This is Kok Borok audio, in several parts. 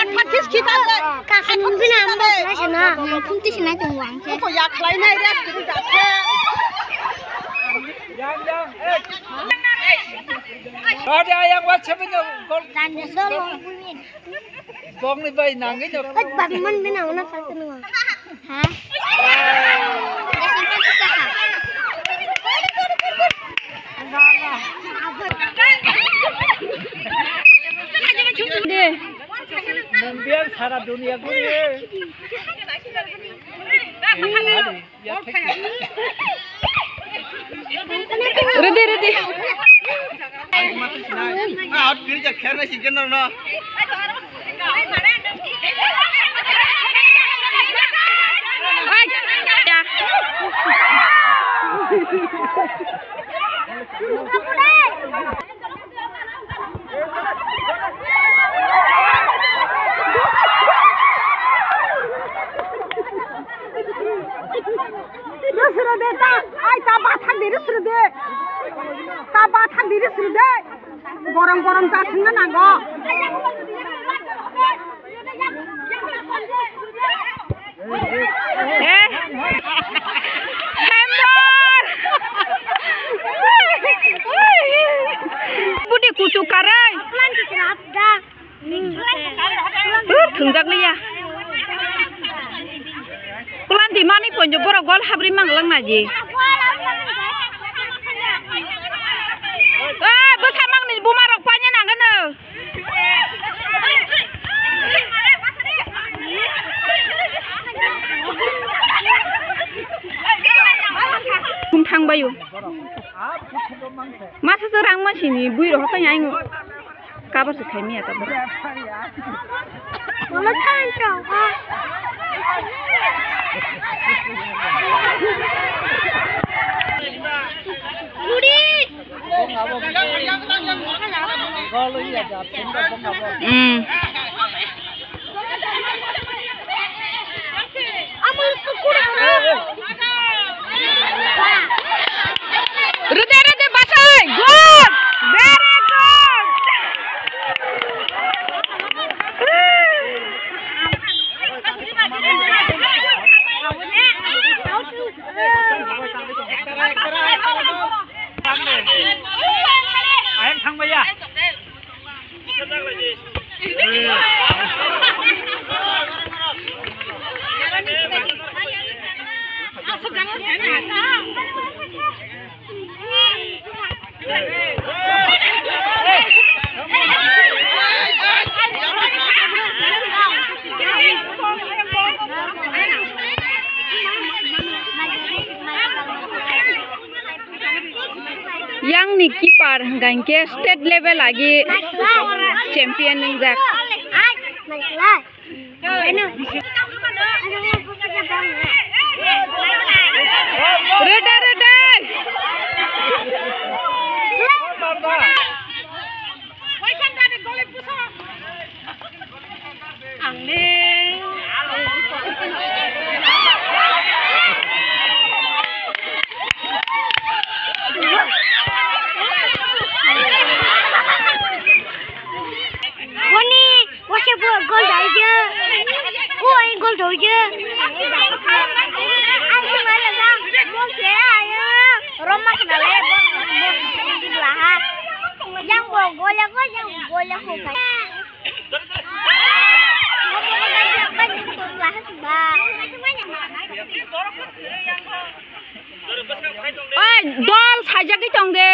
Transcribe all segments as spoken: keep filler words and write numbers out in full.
Phat phat khis khita le. Kasan bina ambo khasina. Khum tisi nai tong wang se. Ko ya khlai nai re, kiri da se. Yang, yang, eh. Ade ayang wa chebe no gol. Jan je so lo. Bongni bai nangwi no. Oi, bangman bina ona phalta nungo. Ha? De. Nang biang sara dunia guri. Ready, ready. Rwsrw de ta, ai ta bathang di rwsrw de. Ta bathang di rwsrw de. Gorom gorom ta thwngna nango. Eh? Hemdor! Budi kuchuk karai. Uh, thwngjak liya. Planti mani ponjo borok gol habri manglang na ji. Eh, bwsa mangni buma rok paina nangano. Kum thang bayu. Masa se rang ma sini bui rok hakai yang. Kabar se khai miya ta bwrwi. Mama thank you. Mm. Rede, rede, basai. Good. Very good. Hingke state level agi champion wngjak. Rede, rede. Ang le. Wani, wase bo gol dai je. O ai gol dai je. Ang se mala ga. Gol se ayo. Roma kana le. Laha. Yang bo gol ya ko, yang gol ya ko. Oi, dol saijagwi tong de.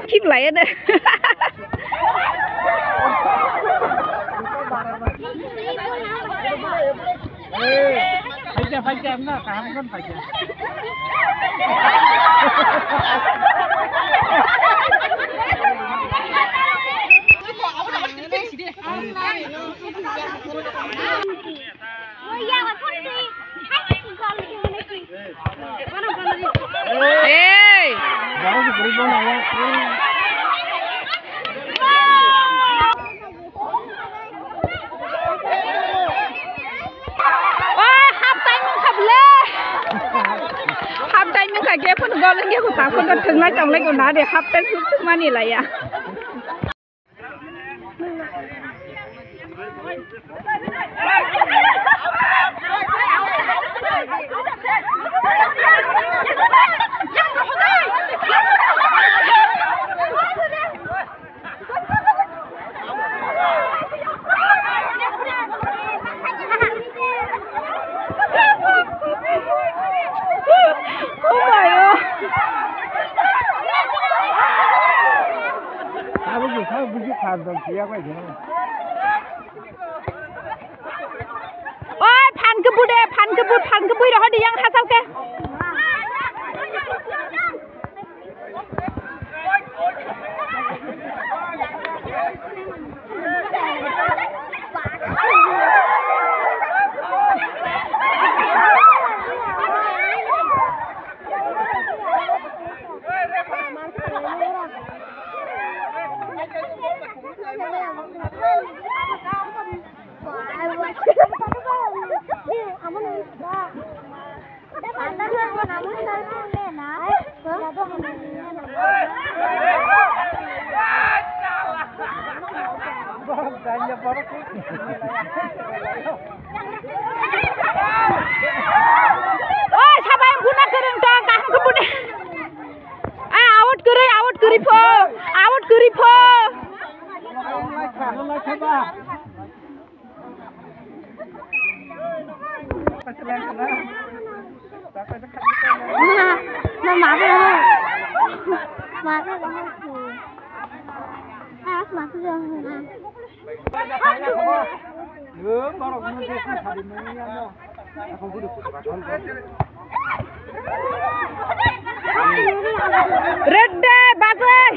Keep like it. Faikya, faikya, na, kaham kan faikya. Hey! Oh, half time wngkha bwle. Half time wngkha khe phano gol wngya kho ta phano thwnglai tonglai kho na de half time thwk thwk mani laiya. Oh my God. Abo bwkha, bwkha kha dong, siya bai dong. Oi, phan khe bu de, phan khe bu, phan khe bui rohor de yang hasal khe. Oi, sabai guna kwrwng tong, kaham khe budi. Ai, out kwrwi, out kwrwi pho, out kwrwi pho. Rede, bazai.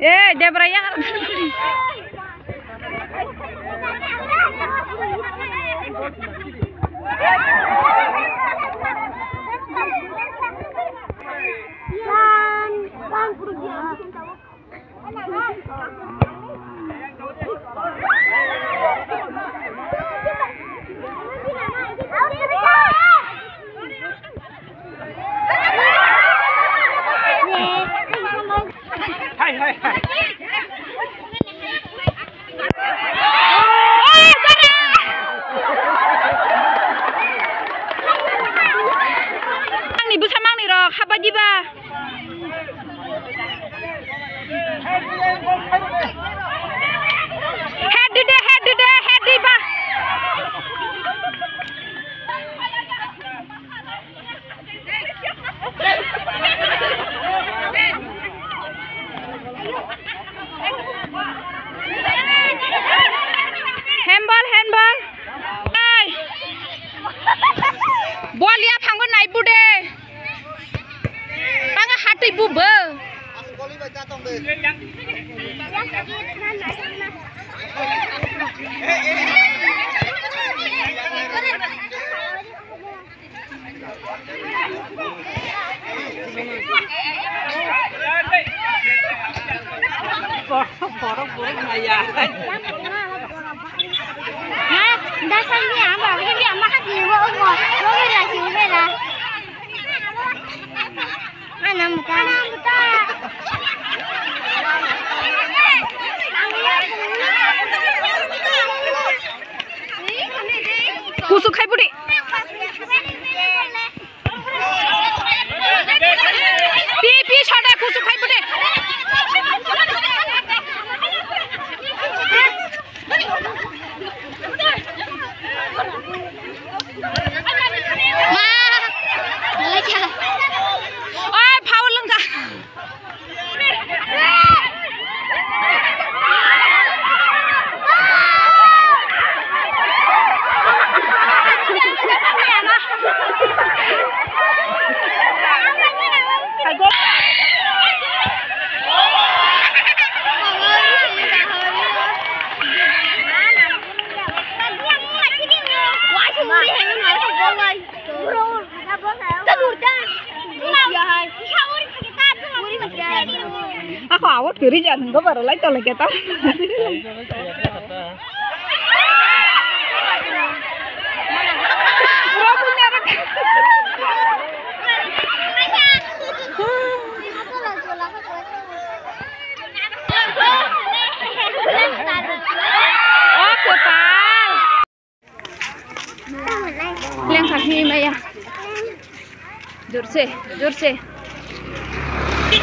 Eh, Debra yang. Hai, hai, hai. Oi, tara! Apa di ba? Head di de, head di de, head di ba. Handball, handball. Ai. Bol ya phango nai bude. Tanga hatui bu bo. Borok, borok maya. Ha, dasal ni ama, ini ama hati wo wo, wo bela si bela. Ana muta. Ana muta. Kusu khai pudi. Pi, pi, sodai kusu khai pudi. Oi, foul wngkha. Ako awat kiri jan go baro lai tole kita. Oh, kotal. Lengkha himwi maya. Jorse, jorse.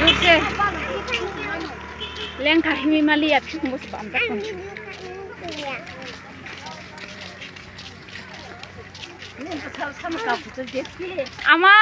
Jorse. Lengkha himwi maliya, bising bus bam tak. Ama.